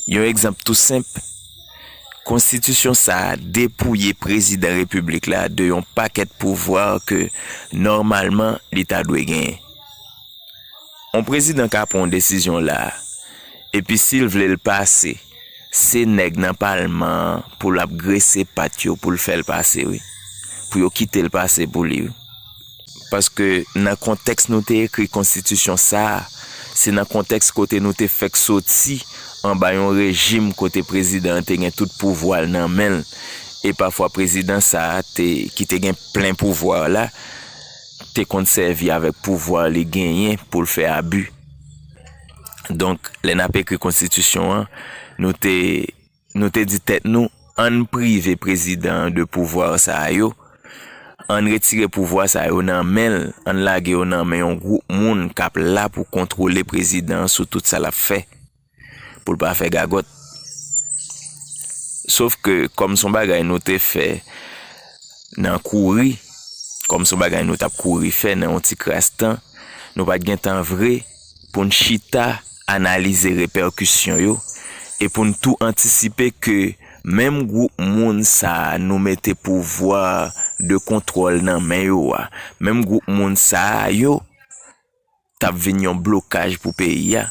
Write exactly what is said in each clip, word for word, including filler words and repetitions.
Yon egzanp tou senp, konstitisyon sa a depouye prezidan repiblik la de yon pakèt pouvwa ke nòmalman li ta dwe genyen. Yon prezidan ka pran yon desizyon la, epi si l vle l pase, se nèg nan palman an pou l ap grese pat yo pou l fè l pase, wi. Pou yo kite l pase pou li, wi. Paske nan kontèks nou te ekri konstitisyon sa a, se nan kontèks kote nou te fèk soti anba yon rejim kote prezidan an te gen tout pouvwa l nan men l. E pafwa prezidan sa a te, ki te gen plen pouvwa la, te konn sèvi avèk pouvwa li genyen pou l fè abi. Donk, lè n ap ekri konstitisyon an, nou te, nou te di tèt nou, ann prive prezidan an de pouvwa sa a yo, ann retire pouvwa sa a yo nan men l, ann lage yo nan men yon gwoup moun k ap la pou kontwole prezidan an sou tout sa l ap fè, pou l pa fè gagòt. Sof ke, kòm se yon bagay nou te fè nan kouri, kòm se yon bagay nou t ap kouri fè nan yon ti kras tan, nou pa t gen tan vre pou n chita analize repèkisyon yo, e pou n tou antisipe ke menm gwoup moun sa a nou mete pouvwa de kontwòl nan men yo a, menm gwoup moun sa a yo t ap vin yon blokaj pou peyi a.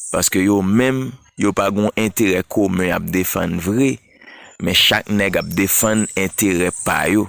Paske yo menm, yo pa gen yon enterè komen y ap defann vre, men chak nèg ap defann enterè pa yo.